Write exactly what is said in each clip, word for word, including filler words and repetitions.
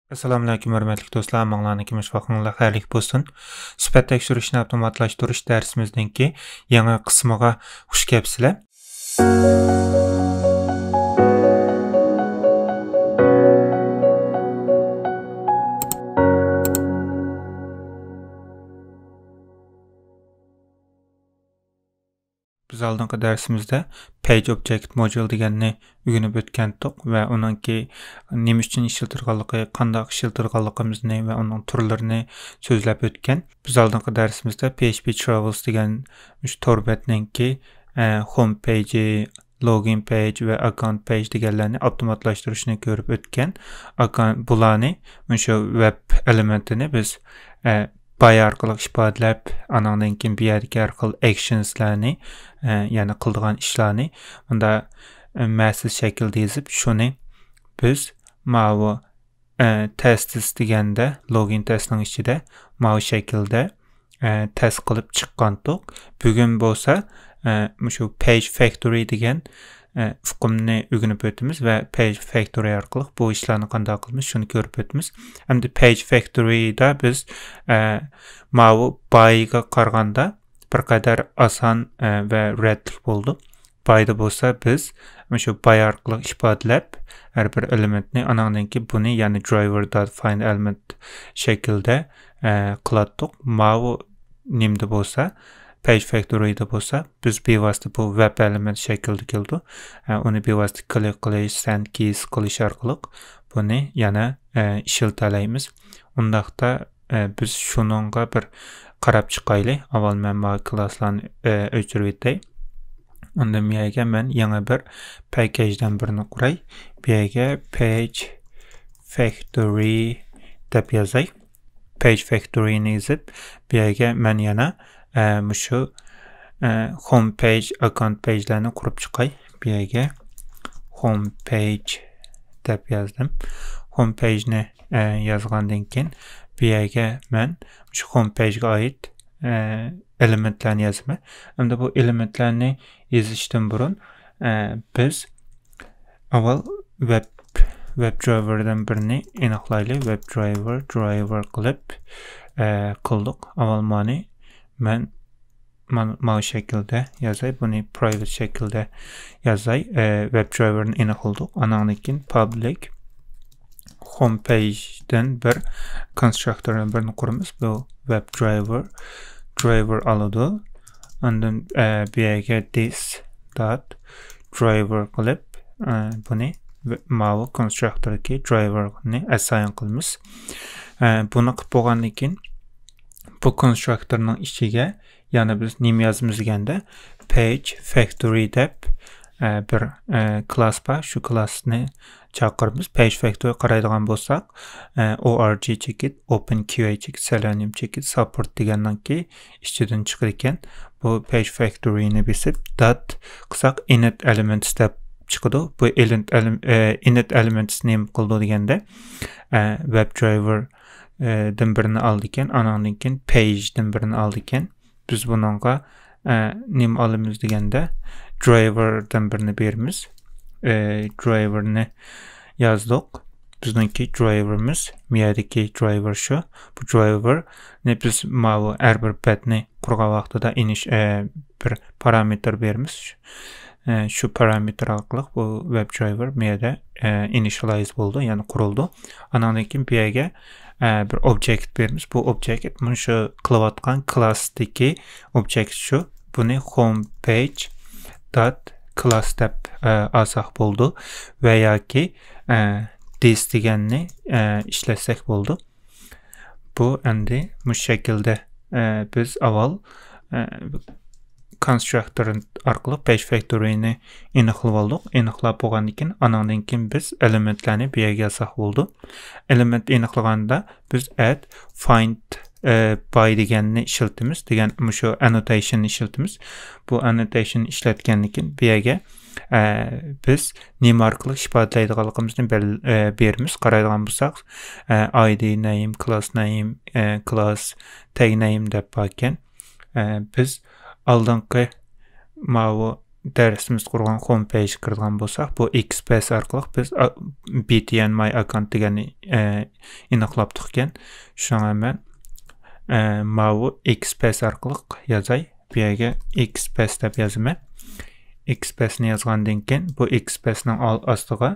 ئەسسالامۇئەلەيكۇم، ھۆرمەتلىك دوستلار، ھەممىڭلارنىڭ كۈمۈش ۋاقتىڭلار خەيرلىك بولسۇن. سۈپەت تەكشۈرۈشنى ئاپتوماتلاشتۇرۇش دەرسىمىزنىڭكى يېڭى قىسمىغا خۇش كەپسىلەر. بىز ئالدىنقى دەرسىمىزدە page object module دېگەننى ئۆگىنىپ ئۆتكەنتۇق ۋە ئۇنىڭكى نېمە ئۈچۈن ئىشلىتىلغانلىقى، قانداق ئىشلىتىلغانلىقىمىزنى ۋە ئۇنىڭ تۈرلىرىنى سۆزلەپ ئۆتكەن. بىز ئالدىنقى دەرسىمىزدە P H P Travels دېگەن مۇشۇ تور بەتنىڭكى، ئە، home page، login page ۋە account page دېگەنلەرنى ئاپتوماتلاشتۇرۇشنى كۆرۈپ ئۆتكەن. ئاكا-، بۇلارنى مۇشۇ ۋەب ئېلېمېنتىنى بىز، ئە، باي ئارقىلىق ئىپادىلەپ، ئانىڭدىن كېيىن بۇ يەردىكى ھەر خىل ئەكشنسلارنى، ئە، يەنى قىلىدىغان ئىشلارنى مۇندا، ئە، مەسىز شەكىلدە يېزىپ، شۇنى بىز ماۋۇ، ئە، تېستس دېگەندە، لوگىن تېستنىڭ ئىچىدە ماۋۇ شەكىلدە، ئە، تېست قىلىپ چىققانتۇق. بۈگۈن بولسا، ئە، مۇشۇ page factory دېگەن، ئە، ئۇقۇمنى ئۆگىنىپ ئۆتىمىز ۋە page factory ئارقىلىق بۇ ئىشلارنى قانداق قىلىمىز، شۇنى كۆرۈپ ئۆتىمىز. ئەمدى page factory دا بىز، ئە، ماۋۇ بايغا قارىغاندا بىر قەدەر ئاسان، ئە، ۋە رەتلىك بولىدۇ. بايدا بولسا بىز مۇشۇ باي ئارقىلىق ئىپادىلەپ، ھەر بىر ئېلېمېنتنى، ئاناڭدىن كېيىن بۇنى، يەنى driver dot find element شەكلىدە، ئە، قىلاتتۇق. ماۋۇ نېمىدە بولسا، page factory دا بولسا، بىز بىۋاسىتە بۇ ۋەب ئېلېمېنت شەكلىدە كېلىدۇ. ئە، ئۇنى بىۋاسىتە كلىك قىلىش، send keys قىلىش ئارقىلىق بۇنى يەنە، ئە، ئىشلىتەلەيمىز. ئۇنداقتا، ئە، بىز شۇنىڭغا بىر قاراپ چىقايلى. ئاۋۋال مەن ماۋۇ كلاسلارنى، ئە، ئۆچۈرۈۋېتەي. ئاندىن بۇ يەرگە مەن يېڭى بىر پەكەجدىن بىرنى قۇراي. بۇ يەرگە page factory دەپ يازاي. Page factory نى يېزىپ، بۇ يەرگە مەن يەنە، ئە، مۇشۇ، ئە، home page، account page لەرنى قۇرۇپ چىقاي. بۇ يەرگە home page دەپ يازدىم. Home page نى، ئە، يازغاندىن كېيىن، بۇ يەرگە مەن مۇشۇ home page گە ئائىت، ئە، ئېلېمېنتلەرنى يازىمەن. ئەمدى بۇ ئېلېمېنتلەرنى يېزىشتىن بۇرۇن، ئە، بىز ئاۋۋال ۋەب، ۋەب درايۋېردىن بىرنى ئېنىقلايلى. ۋەب درايۋېر، درايۋېر قىلىپ، ئە، قىلدۇق. ئاۋۋال مانى مەن مانا ماۋۇ شەكىلدە يازاي. بۇنى private شەكىلدە يازاي. ئە، ۋەب درايۋېرنى ئېنىقلىدۇق. ئاناڭدىن كېيىن public home page دىن بىر constructor دىن بىرنى قۇرىمىز. بۇ ۋەب درايۋېر، درايۋېر ئالىدۇ. ئاندىن، ئە، بۇ يەرگە this dot driver قىلىپ، ئە، بۇنى ۋە-، ماۋۇ constructor دىكى درايۋېرنى assign قىلىمىز. ئە، بۇنى قىلىپ بولغاندىن كېيىن بۇ constructor نىڭ ئىچىگە يەنە بىز نېمە يازىمىز دېگەندە، page factory دەپ، ئە، بىر، ئە، كلاس بار. شۇ كلاسنى چاقىرىمىز. Page factory قارايدىغان بولساق، ئە، O R G چېكىت، open Q A چېكىت، selenium چېكىت، support دېگەننىڭكى ئىچىدىن چىقىدىكەن. بۇ page factory نى بېسىپ، dot قىلساق، init elements دەپ چىقىدۇ. بۇ init ele-، ئە، init elements نېمە قىلىدۇ دېگەندە، ئە، ۋەب درايۋېر، ئە، دىن بىرنى ئالىدىكەن، ئاناڭدىن كېيىن page دىن بىرنى ئالىدىكەن. بىز بۇنىڭغا، ئە، نېمە ئالىمىز دېگەندە، درايۋېردىن بىرنى بېرىمىز. ئە، درايۋېرنى يازدۇق. بىزنىڭكى درايۋېرىمىز، مۇ يەردىكى درايۋېر شۇ. بۇ درايۋېرنى بىز ماۋۇ ھەر بىر بەتنى قۇرغان ۋاقتىدا ئىنىش-، ئە، بىر پارامېتىر بېرىمىز. ئە، شۇ پارامېتىر ئارقىلىق بۇ ۋەب درايۋېر مۇ يەردە، ئە، initialize بولىدۇ، يەنى قۇرۇلىدۇ. ئاناڭدىن كېيىن بۇ يەرگە، ئە، بىر ئوبجېكت بېرىمىز. بۇ ئوبجېكت مۇشۇ قىلىۋاتقان كلاسستىكى ئوبجېكت شۇ. بۇنى home page dot class دەپ، ئە، ئالساق بولىدۇ. ۋە ياكى، ئە، this دېگەننى، ئە، ئىشلەتسەك بولىدۇ. بۇ ئەمدى مۇشۇ شەكىلدە، ئە، بىز ئاۋۋال، ئە، constructor ئارقىلىق page factory نى ئېنىقلىۋالدۇق. ئېنىقلاپ بولغاندىن كېيىن، ئانىڭدىن كېيىن بىز ئېلېمېنتلەرنى بۇ يەرگە يازساق بولىدۇ. ئېلېمېنت ئېنىقلىغاندا بىز add find، ئە، by دېگەننى ئىشلىتىمىز، دېگەن مۇشۇ annotation نى ئىشلىتىمىز. بۇ annotation نى ئىشلەتكەندىن كېيىن بۇ يەرگە، ئە، بىز نېمە ئارقىلىق ئىپادىلەيدىغانلىقىمىزنى بەل-، ئە، بېرىمىز. قارايدىغان بولساق، ئە، I D name، class name، ئە، class tag name دەپ باركەن. ئە، بىز ئالدىنقى ماۋۇ دەرسىمىز قۇرغان home page كىرىدىغان بولساق، بۇ XPath ئارقىلىق بىز، ئا، B T N my account دېگەننى، ئە، ئېنىقلاپتۇق ئىكەن. شۇڭا مەن، ئە، ماۋۇ XPath ئارقىلىق يازاي. بۇ يەرگە XPath دەپ يازىمەن. XPath نى يازغاندىن كېيىن، بۇ XPath نىڭ ئال-، ئاستىغا،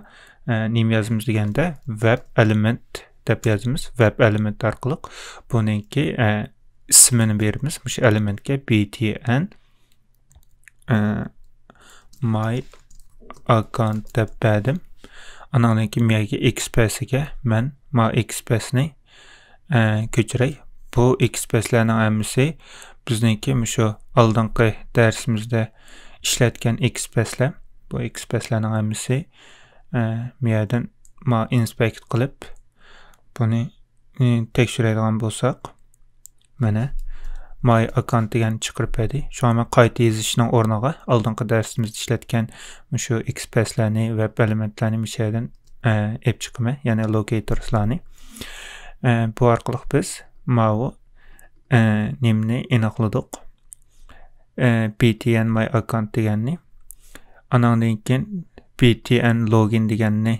ئە، نېمە يازىمىز دېگەندە، web element دەپ يازىمىز. Web element ئارقىلىق بۇنىڭكى، ئە، ئىسمىنى بېرىمىز. مۇشۇ elementكە B T N، ئە، my account دەپ بەردىم. ئانىڭدىن كېيىن بۇ يەرگە XPath گە مەن ما XPath نى، ئە، كۆچۈرەي. بۇ XPath لەرنىڭ ھەممىسى بىزنىڭكى مۇشۇ ئالدىنقى دەرسىمىزدە ئىشلەتكەن XPath لەر. بۇ XPath لەرنىڭ ھەممىسى، ئە، بۇ يەردىن ما inspect قىلىپ، بۇنى، ئى، تەكشۈرەيدىغان بولساق، مانا my account دېگەننى چىقىرىپ بەردى. شۇڭا مەن قايتا يېزىشنىڭ ئورنىغا ئالدىنقى دەرسىمىزدە ئىشلەتكەن مۇشۇ XPath لەرنى، web element لەرنى مۇشۇ يەردىن، ئە، ئېلىپ چىقىمەن، يەنى locators لارنى. ئە، بۇ ئارقىلىق بىز ماۋۇ، ئە، نېمىنى ئېنىقلىدۇق. ئە، B T N my account دېگەننى. ئاناندىن كېيىن B T N login دېگەننى،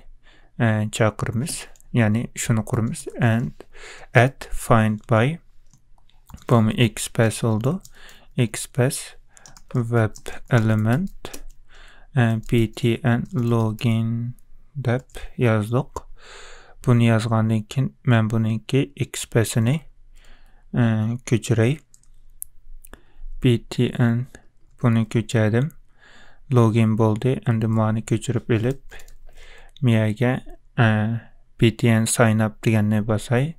ئە، چاقىرىمىز. يەنى شۇنى قۇرىمىز. And add find by. بۇمۇ XPath بولىدۇ. XPath web element، ئە، B T N login دەپ يازدۇق. بۇنى يازغاندىن كېيىن مەن بۇنىڭكى XPath نى، ئە، كۆچۈرەي. B T N بۇنى كۆچۈردۈم. Login بولدى. ئەمدى مانى كۆچۈرۈپ ئېلىپ، مۇ يەرگە، ئە، B T N sign up دېگەننى باساي.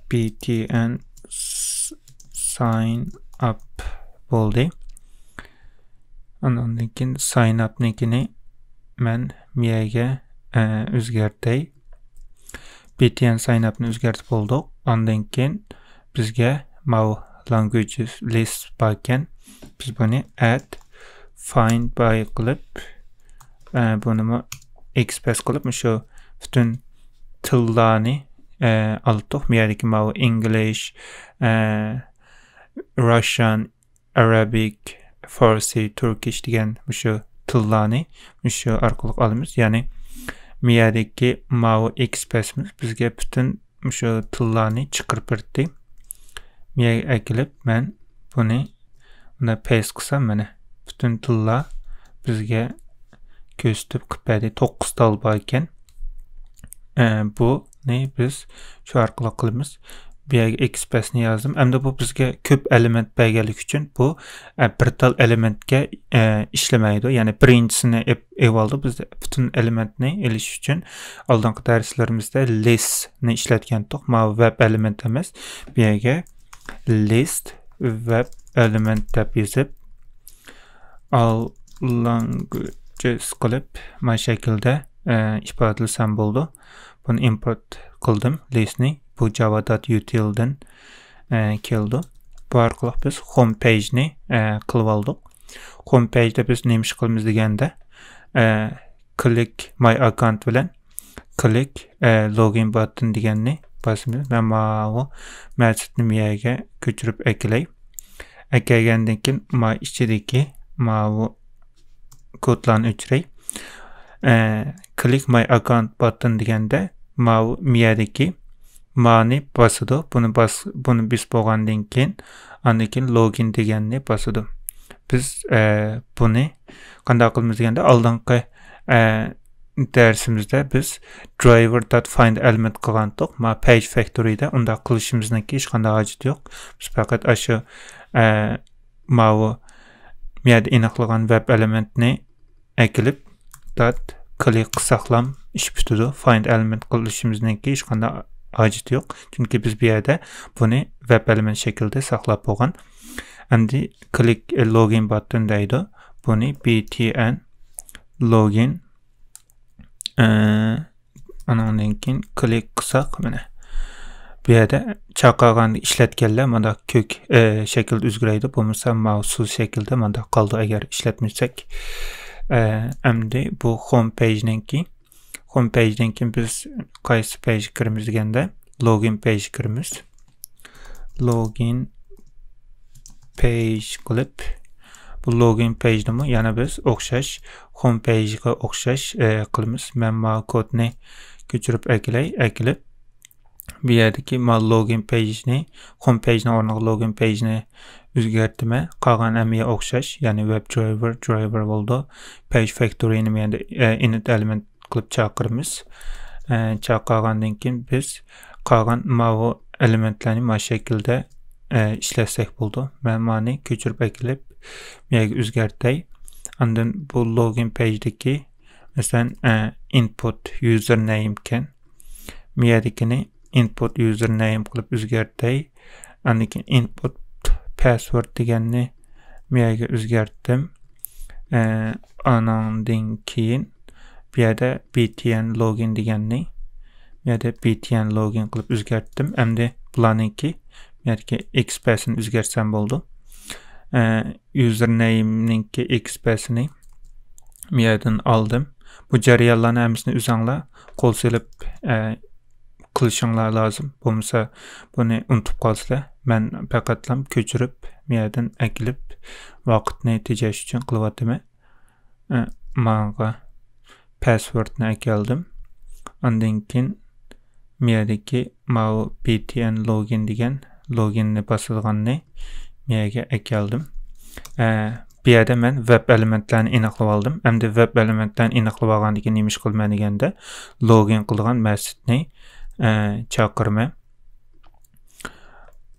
B T N s-، sign up بولدى. ئاندىن كېيىن sign up نىڭكىنى مەن مۇ يەرگە، ئە، ئۆزگەرتەي. B T N sign up نى ئۆزگەرتىپ بولدۇق. ئاندىن كېيىن بىزگە ماۋۇ languages list باركەن. بىز بۇنى add find by قىلىپ، ئە، بۇنىمۇ XPath قىلىپ، مۇشۇ پۈتۈن تىللارنى، ئە، ئالدۇق. مۇ يەردىكى ماۋۇ English، ئە، Russian، Arabic، Farsi، Turkish دېگەن مۇشۇ تىللارنى مۇشۇ ئارقىلىق ئالىمىز. يەنى مۇ يەردىكى ماۋۇ XPath مىز بىزگە پۈتۈن مۇشۇ تىللارنى چىقىرىپ بەردى. مۇ يەرگە ئەكېلىپ مەن بۇنى مۇندا paste قىلسام، مانا پۈتۈن تىللار بىزگە كۆرسىتىپ قىلىپ بەردى. توققۇز تال بار ئىكەن. ئە، بۇنى بىز شۇ ئارقىلىق قىلىمىز. بۇ يەرگە XPath نى يازدىم. ئەمدى بۇ بىزگە كۆپ ئېلېمېنت بەرگەنلىكى ئۈچۈن بۇ، ئە، بىر تال ئېلېمېنتكە، ئە، ئىشلىمەيدۇ. يەنى بىرىنچىسىنى ئېپ-، ئېلىۋالدى. بىز پۈتۈن ئېلېمېنتنى ئېلىش ئۈچۈن ئالدىنقى دەرسلىرىمىزدە list نى ئىشلەتكەنتۇق. ماۋۇ web ئېلېمېنت ئەمەس. بۇ يەرگە list web element دەپ يېزىپ، all languages قىلىپ، مانا شەكىلدە، ئە، ئىپادىلىسەم بولىدۇ. بۇنى import قىلدىم، list نى. بۇ java dot util دىن، ئە، كېلىدۇ. بۇ ئارقىلىق بىز home page نى، ئە، قىلىۋالدۇق. Home page دە بىز نېمە ئىش قىلىمىز دېگەندە، ئە، click my account بىلەن click، ئە، login button دېگەننى باسىمىز. مەن ماۋۇ مەسىتنى مۇ يەرگە كۆچۈرۈپ ئەكېلەي. ئەكەلگەندىن كېيىن ما ئىچىدىكى ماۋۇ كودلارنى ئۆچۈرەي. ئە، click my account button دېگەندە ماۋۇ مۇ يەردىكى مانى باسىدۇ. بۇنى باس-، بۇنى بېسىپ بولغاندىن كېيىن، ئاندىن كېيىن login دېگەننى باسىدۇ. بىز، ئە، بۇنى قانداق قىلىمىز دېگەندە، ئالدىنقى، ئە، دەرسىمىزدە بىز driver dot find element قىلغانتۇق. ما page factory دە ئۇنداق قىلىشىمىزنىڭكى ھېچقانداق ھاجىتى يوق. بىز پەقەت ئاشۇ، ئە، ماۋۇ مۇ يەردە ئېنىقلىغان web ئېلېمېنتنى ئەكېلىپ، dot click قىلساقلام ئىش پۈتىدۇ. Find element قىلىشىمىزنىڭكى ھېچقانداق ھاجىتى يوق. چۈنكى بىز بۇ يەردە بۇنى web ئېلېمېنت شەكلىدە ساقلاپ بولغان. ئەمدى click login button دەيدۇ. بۇنى B T N login، ئە، ئانىڭدىن كېيىن click قىلساق، مانا بۇ يەردە چاقىرغاندا ئىشلەتكەنلەر مانداق كۆك، ئە، شەكىلدە ئۆزگىرەيدۇ. بولمىسا ماۋۇ سۇس شەكىلدە مانداق قالىدۇ، ئەگەر ئىشلەتمىسەك. ئە، ئەمدى بۇ home page نىڭكى، home page دىن كېيىن بىز قايسى page كىرىمىز دېگەندە، login page كىرىمىز. Login page قىلىپ، بۇ لوگىن پەيجنىمۇ يەنە بىز ئوخشاش، ھوم پەيجغا ئوخشاش، ئە، قىلىمىز. مەن ما كودنى كۆچۈرۈپ ئەكىلەي، ئەكىلىپ، بۇ يەردىكى ما لوگىن پەيجنى، ھوم پەيجنىڭ ئورنىغا لوگىن پەيجنى ئۆزگەرتىمەن. قالغان ھەممىگە ئوخشاش، يەنى ۋېب درايۋېر، درايۋېر بولىدۇ. پەيج فاكتورىنى يەنە، ئە، ئىنىت ئېلېمېنت قىلىپ چاقىرىمىز. ئە، چاقىرغاندىن كېيىن بىز قالغان ماۋۇ ئېلېمېنتلارنى ما شەكىلدە، ئە، ئىشلەتسەك بولىدۇ. مەن مانى كۆچۈرۈپ ئەكېلىپ، بۇ يەرگە ئۆزگەرتەي. ئاندىن بۇ لوگىن پەيجدىكى، مەسىلەن، ئە، ئىنپۇت يۇزېر نەيم ئىكەن. بۇ يەردىكىنى ئىنپۇت يۇزېر نەيم قىلىپ ئۆزگەرتەي. ئاندىن كېيىن ئىنپۇت پەسۋورد دېگەننى بۇ يەرگە ئۆزگەرتتىم. ئە، ئاناندىن كېيىن بۇ يەردە بى تى ئېن لوگىن دېگەننى، بۇ يەردە بى تى ئېن لوگىن قىلىپ ئۆزگەرتتىم. ئەمدى بۇلارنىڭكى، بۇ يەردىكى ئېكسپەسىنى ئۆزگەرتسەم بولىدۇ. ئە، يۇزېر نەيمنىڭكى ئېكسپەسىنى بۇ يەردىن ئالدىم. بۇ جەريانلارنى ھەممىسىنى ئۆزۈڭلار قول سېلىپ، ئە، قىلىشىڭلار لازىم. بولمىسا بۇنى ئۇنتۇپ قالىسىلەر. مەن پەقەتلا كۆچۈرۈپ، بۇ يەردىن ئەكېلىپ، ۋاقىتنى تېجەش ئۈچۈن قىلىۋاتىمەن. ئە، ماڭا پەسۋوردنى ئەكەلدىم. ئاندىن كېيىن بۇ يەردىكى ماۋۇ بى تى ئېن لوگىن دېگەن لوگىننى باسىدىغاننى بۇ يەرگە ئەكەلدىم. ئە، بۇ يەردە مەن ۋېب ئېلېمېنتلارنى ئېنىقلىۋالدىم. ئەمدى ۋېب ئېلېمېنتلارنى ئېنىقلىۋالغاندىن كېيىن نېمە ئىش قىلىمەن دېگەندە، لوگىن قىلىدىغان مەسچىتنى، ئە، چاقىرىمەن.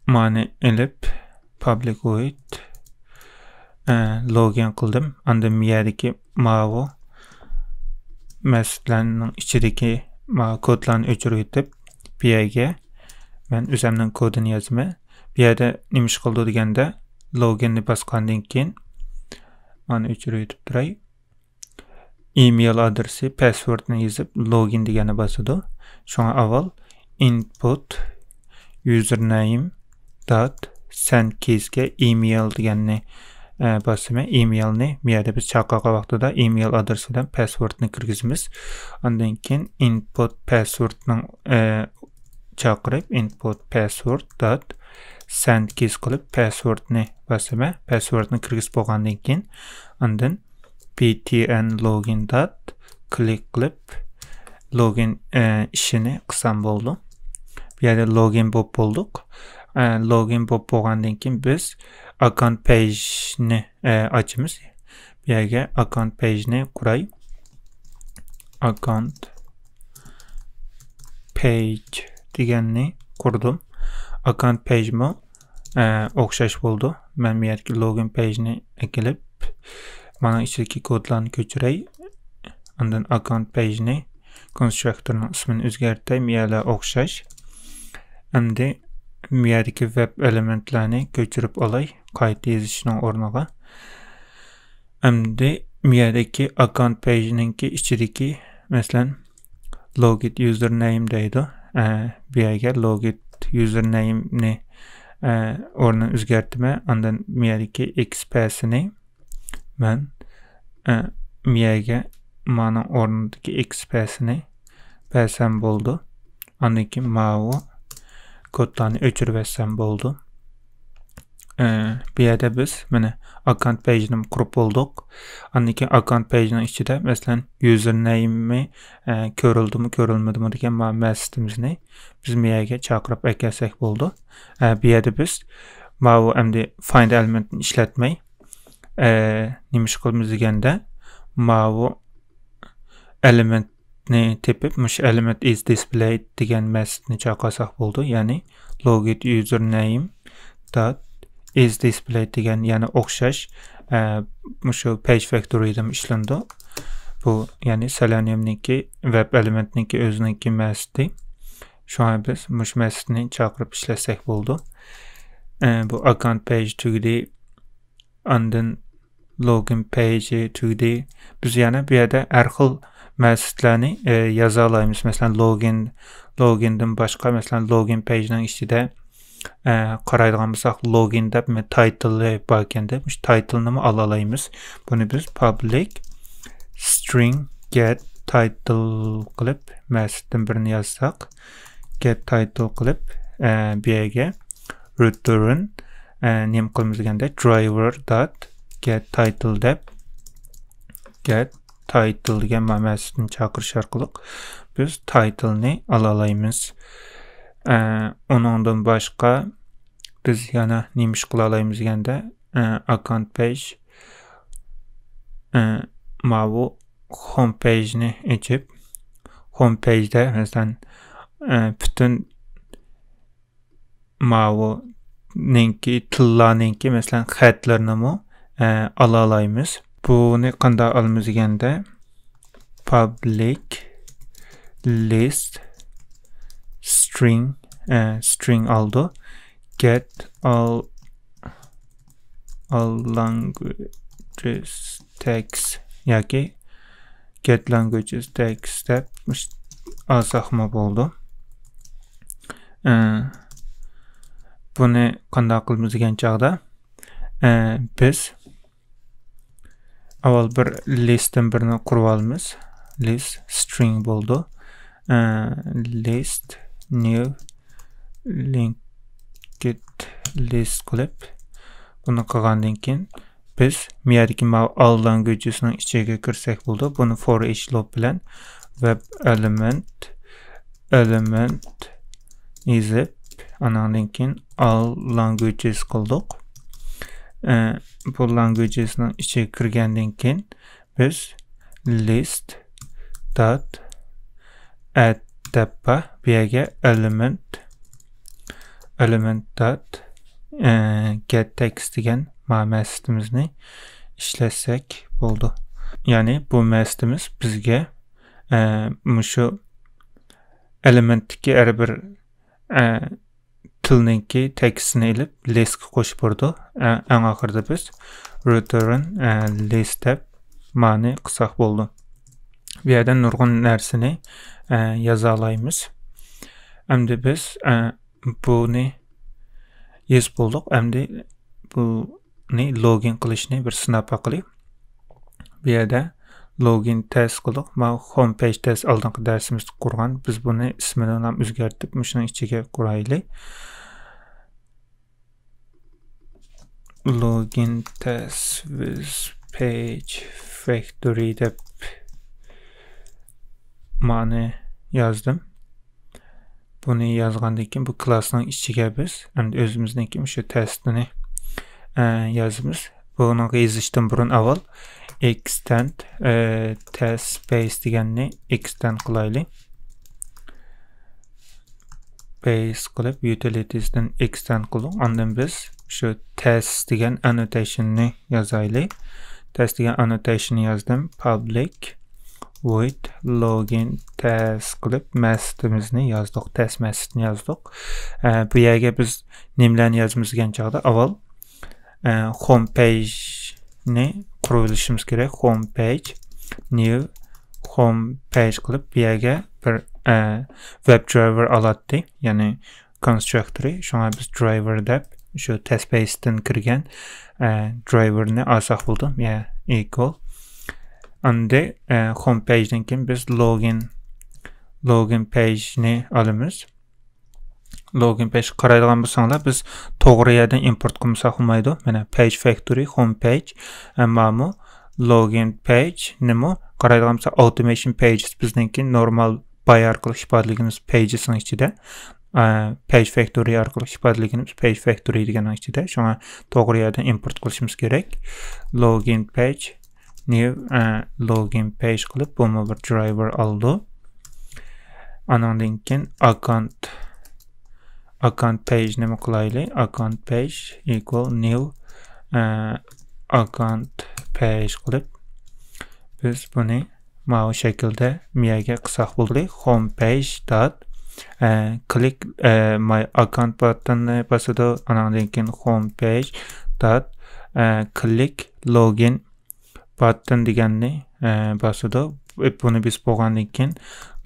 مانى ئېلىپ، پابلىك ۋويد، ئە، لوگىن قىلدىم. ئاندىن بۇ يەردىكى ماۋۇ مەسچىتلەرنىڭ ئىچىدىكى ماۋۇ كودلارنى ئۆچۈرۈۋېتىپ، بۇ يەرگە مەن ئۆزۈمنىڭ كودىنى يازىمەن. بۇ يەردە نېمە ئىش قىلىدۇ دېگەندە، لوگىننى باسقاندىن كېيىن مانى ئۆچۈرۈۋېتىپ تۇراي. ئىمېيل ئادرېسى، پەسۋوردنى يېزىپ، لوگىن دېگەننى باسىدۇ. شۇڭا ئاۋۋال ئىنپۇت يۇزېرنەيم دات سەند كىيىسكە ئىمېيل دېگەننى، ئە، باسىمەن. ئىمېيلنى بۇ يەردە بىز چاقىرغان ۋاقتىدا ئىمېيل ئادرېسى بىلەن پەسۋوردنى كىرگۈزىمىز. ئاندىن كېيىن ئىنپۇت پەسۋوردنىڭ، ئە، چاقىرىپ، ئىنپۇت پەسۋورد دات سەند كىيىس قىلىپ پەسۋوردنى باسىمەن. پەسۋوردنى كىرگۈزۈپ بولغاندىن كېيىن، ئاندىن بى تى ئېن لوگىن دات كلىك قىلىپ، لوگىن، ئە، ئىشىنى قىلسام بولىدۇ. بۇ يەردە لوگىن بولۇپ بولدۇق. ئە، لوگىن بولۇپ بولغاندىن كېيىن بىز ئاككاونت پەيجنى، ئە، ئاچىمىز. بۇ يەرگە ئاككاونت پەيجنى قۇراي. ئاككاونت پەيج دېگەننى قۇردۇم. ئاككاونت پەيجمۇ، ئە، ئوخشاش بولىدۇ. مەن بۇ يەردىكى لوگىن پەيجنى ئەكېلىپ، مانا ئىچىدىكى كودلارنى كۆچۈرەي. ئاندىن ئاككاونت پەيجنى كونستراكتورنىڭ ئىسمىنى ئۆزگەرتەي. بۇ يەرلەر ئوخشاش. ئەمدى بۇ يەردىكى ۋېب ئېلېمېنتلارنى كۆچۈرۈپ ئالاي، قايتا يېزىشنىڭ ئورنىغا. ئەمدى بۇ يەردىكى ئاككاونت پەيجنىڭكى ئىچىدىكى، مەسىلەن، لوگىت يۇزېرنەيم دەيدۇ. ئە، بۇ يەرگە لوگىت يۇزېرنەيمنى، ئە، ئورنىنى ئۆزگەرتىمەن. ئاندىن بۇ يەردىكى ئېكسپەسىنى مەن، ئە، بۇ يەرگە مانىڭ ئورنىدىكى ئېكسپەسىنى بەرسەم بولىدۇ. ئاندىن كېيىن ماۋۇ كودلارنى ئۆچۈرۈۋەتسەم بولىدۇ. ئە، بۇ يەردە بىز مانا ئاككاونت پەيجنى قۇرۇپ بولدۇق. ئاندىن كېيىن ئاككاونت پەيجنىڭ ئىچىدە، مەسىلەن، يۇزېرنەيمى، ئە، كۆرۈلدىمۇ، كۆرۈلمىدىمۇ دېگەن ما مەسچىتىمىزنى بىز بۇ يەرگە چاقىرىپ ئەكەلسەك بولىدۇ. ئە، بۇ يەردە بىز ماۋۇ ئەمدى فايند ئېلېمېنتنى ئىشلەتمەي، ئە، نېمە ئىش قىلىمىز دېگەندە، ماۋۇ ئېلېمېنتنى تېپىپ، مۇشۇ ئېلېمېنت ئىز دىسپلەيد دېگەن مەسچىتنى چاقىرساق بولىدۇ. يەنى لوگىت يۇزېرنەيم دات ئىز دىسپلەيد دېگەن يەنە ئوخشاش، ئە، مۇشۇ پەيج فاكتورىدىمۇ ئىشلىنىدۇ. بۇ، يەنى سېلېنىيۇمنىڭكى ۋېب ئېلېمېنتنىڭكى ئۆزىنىڭكى مەسچىتى. شۇڭا بىز مۇشۇ مەسچىتنى چاقىرىپ ئىشلەتسەك بولىدۇ. ئە، بۇ ئاككاونت پەيج تۈگىدى. ئاندىن لوگىن پەيجى تۈگىدى. بىز يەنە بۇ يەردە ھەر خىل مەسچىتلەرنى، ئە، يازالايمىز. مەسىلەن، لوگىن، لوگىندىن باشقا، مەسىلەن، لوگىن پەيجنىڭ ئىچىدە، ئە، قارايدىغان بولساق، لوگىن دەپ مە-، تايتىلى باركەن دەپ، مۇشۇ تايتىلنىمۇ ئالالايمىز. بۇنى بىز پابلىك سترىڭ گېت تايتىل قىلىپ، مەسچىتتىن بىرنى يازساق، گېت تايتىل قىلىپ، ئە، بۇ يەرگە رىتۇرن، ئە، نېمە قىلىمىز دېگەندە، درايۋېر دات get title دەپ، get title دېگەن مەسىلىنى چاقىرىش ئارقىلىق بىز title نى ئالالايمىز. ئە، ئۇنىڭدىن باشقا بىز يەنە نېمە ئىش قىلالايمىز دېگەندە، ئە، account page، ئە، ماۋۇ home page نى ئېچىپ، home page دە، مەسىلەن، ئە، پۈتۈن ماۋۇنىڭكى، تىللارنىڭكى، مەسىلەن، خەتلىرىنىمۇ، ئە، ئالالايمىز. بۇنى قانداق ئالىمىز دېگەندە، public list string، ئە، string ئالىدۇ. Get all، all languages tags ياكى get languages tags دەپ ئالساقمۇ بولىدۇ. ئە، بۇنى قانداق قىلىمىز دېگەن چاغدا، ئە، بىز ئاۋۋال بىر list تىن بىرنى قۇرۇۋالىمىز. List string بولىدۇ. ئە، list new linked list قىلىپ، بۇنى قىلغاندىن كېيىن بىز بۇ يەردىكى ماۋۇ all languages نىڭ ئىچىگە كىرسەك بولىدۇ. بۇنى for each loop بىلەن web element، element يېزىپ، ئاناندىن كېيىن all languages قىلدۇق. ئە، بۇ languages نىڭ ئىچىگە كىرگەندىن كېيىن بىز list dot add دەپ بار. بۇ يەرگە element، element dot، ئە، get tags دېگەن ما مەسىتىمىزنى ئىشلەتسەك بولىدۇ. يەنى بۇ مەسىتىمىز بىزگە، ئە، مۇشۇ element تىكى ھەر بىر، ئە، تىلنىڭكى تېكىستىنى ئېلىپ، list قا قوشۇپ بېرىدۇ. ئە-، ئەڭ ئاخىرىدا بىز return، ئە، list دەپ مانى قىلساق بولىدۇ. بۇ يەردە نۇرغۇن نەرسىنى، ئە، يازالايمىز. ئەمدى بىز، ئە، بۇنى يېزىپ بولدۇق. ئەمدى بۇنى login قىلىشنى بىر سىناپ باقىلى. بۇ يەردە login test قىلدۇق. ماۋۇ home page test ئالدىنقى دەرسىمىزدە قۇرغان. بىز بۇنى ئىسمىنى ئۆزگەرتىپ، مۇشۇنىڭ ئىچىگە قۇرايلى. Login test with page factory دەپ مانى يازدىم. بۇنى يازغاندىن كېيىن بۇ كلاسنىڭ ئىچىگە بىز ئەمدى ئۆزىمىزنىڭكى مۇشۇ تېستىنى، ئە، يازىمىز. بۇنىڭغا يېزىشتىن بۇرۇن ئاۋۋال extend، ئە، test base دېگەننى extend قىلايلى. Base قىلىپ utilitiesدىن extend قىلدۇق. ئاندىن بىز شۇ test دېگەن annotationنى يازايلى. Test دېگەن annotationni يازدىم. Public void login test قىلىپ مەسىتىمىزنى يازدۇق. Test مەسىتىنى يازدۇق. ئە، بۇ يەرگە بىز نېمىلەرنى يازىمىز دېگەن چاغدا ئاۋۋال، ئە، home pageنى قۇرۇۋېلىشىمىز كېرەك. Home page، new home page قىلىپ بۇ يەرگە بىر، ئە، web driver ئالاتتى. يەنى constructorى. شۇڭا بىز driver دەپ شۇ test baseتىن كىرگەن، ئە، driverنى ئالساق بولىدۇ. يە equal. ئاندى، ئە، home pageدىن كېيىن بىز login، login pageنى ئالىمىز. Login page قارايدىغان بولساڭلار، بىز توغرا يەردىن import قىلمىساق بولمايدۇ. مانا page factory، home page، ئەممامۇ login pageنىمۇ قارايدىغان بولساق، automation pages بىزنىڭكى نورمال باي ئارقىلىق ئىپادىلىگىنىمىز pagesنىڭ ئىچىدە، ئە، page factory ئارقىلىق ئىپادىلىگىنىمىز page factory دېگەننىڭ ئىچىدە. شۇڭا توغرا يەردىن import قىلىشىمىز كېرەك. Login page، new، ئە، login page قىلىپ، بۇمۇ بىر driver ئالىدۇ. ئانىڭدىن كېيىن account، account pageنىمۇ قىلايلى. Account page equal new، ئە، account page قىلىپ، بىز بۇنى ماۋۇ شەكىلدە مىيەگە قىلساق بولدى. Home page dot، ئە، click، ئە، my account buttonنى باسىدۇ. ئانىڭدىن كېيىن home page dot، ئە، click login button دېگەننى، ئە، باسىدۇ. بۇنى بېسىپ بولغاندىن كېيىن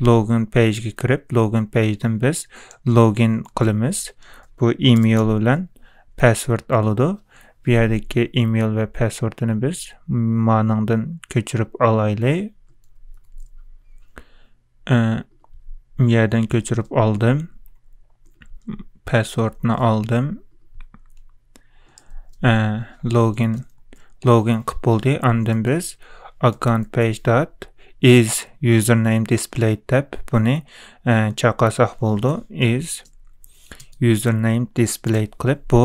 login pageگە كىرىپ، login pageدىن بىز login قىلىمىز. بۇ email بىلەن password ئالىدۇ. بۇ يەردىكى email ۋە passwordنى بىز مانىڭدىن كۆچۈرۈپ ئالايلى. ئە، بۇ يەردىن كۆچۈرۈپ ئالدىم. Passwordنى ئالدىم. ئە، login، لوگىن قىلىپ بولدى. ئاندىن بىز account page dot is username displayed دەپ بۇنى، ئە، چاقاساق بولىدۇ. Is username displayed قىلىپ، بۇ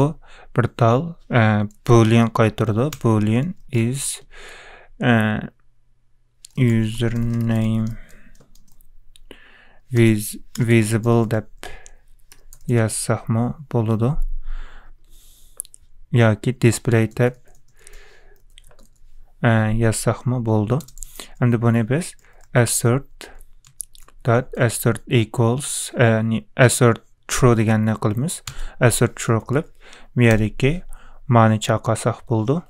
بىر تال، ئە، boolean قايتۇرىدۇ. Boolean is، ئە، username vis-، visible دەپ يازساقمۇ بولىدۇ. ياكى displayed دەپ، ئە، يازساقمۇ بولىدۇ. ئەمدى بۇنى بىز assert dot assert equals، ئە، assert true دېگەننى قىلىمىز. Assert true قىلىپ، بۇ يەردىكى مانى چاقاساق بولىدۇ.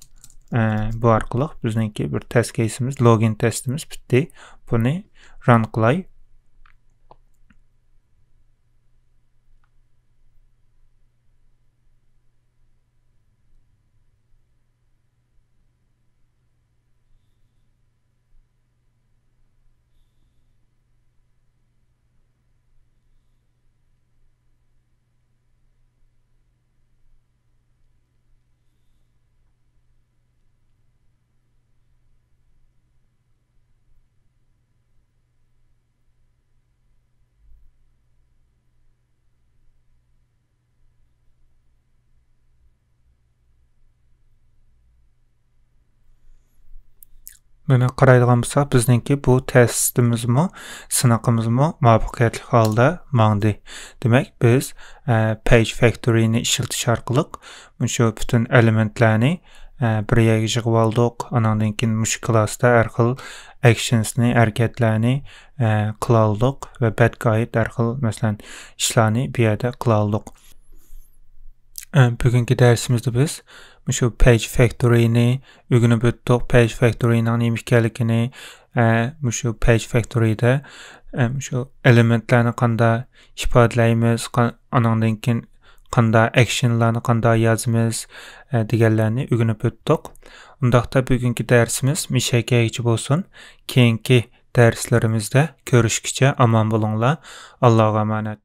ئە، بۇ ئارقىلىق بىزنىڭكى بىر تەست كېيسىمىز، لوگىن تەستىمىز پۈتتى. بۇنى run قىلاي. مانا قارايدىغان بولساق، بىزنىڭكى بۇ تەستىمىزمۇ، سىنىقىمىزمۇ مۇۋەپپەقىيەتلىك ھالدا ماڭدى. دېمەك، بىز، ئە، page factory نى ئىشلىتىش ئارقىلىق مۇشۇ پۈتۈن ئېلېمېنتلارنى، ئە، بىر يەرگە يىغىۋالدۇق. ئاناندىن كېيىن مۇشۇ كلاستا ھەر خىل actions نى، ھەرىكەتلەرنى، ئە، قىلالدۇق ۋە بەتكە ئائىت ھەر خىل، مەسىلەن، ئىشلارنى بۇ يەردە قىلالدۇق. ئە، بۈگۈنكى دەرسىمىزدە بىز مۇشۇ page factory نى ئۆگىنىپ ئۆتتۇق. Page factory نىڭ نېمە ئىكەنلىكىنى، ئە، مۇشۇ page factory دە، ئە، مۇشۇ ئېلېمېنتلارنى قانداق ئىپادىلەيمىز، قا-، ئانىڭدىن كېيىن قانداق action لارنى قانداق يازىمىز، ئە، دېگەنلەرنى ئۆگىنىپ ئۆتتۇق. ئۇنداقتا بۈگۈنكى دەرسىمىز مۇشۇ يەرگىچە بولسۇن. كېيىنكى دەرسلىرىمىزدە كۆرۈشكىچە ئامان بولۇڭلار. ئاللاغا ئامانەت.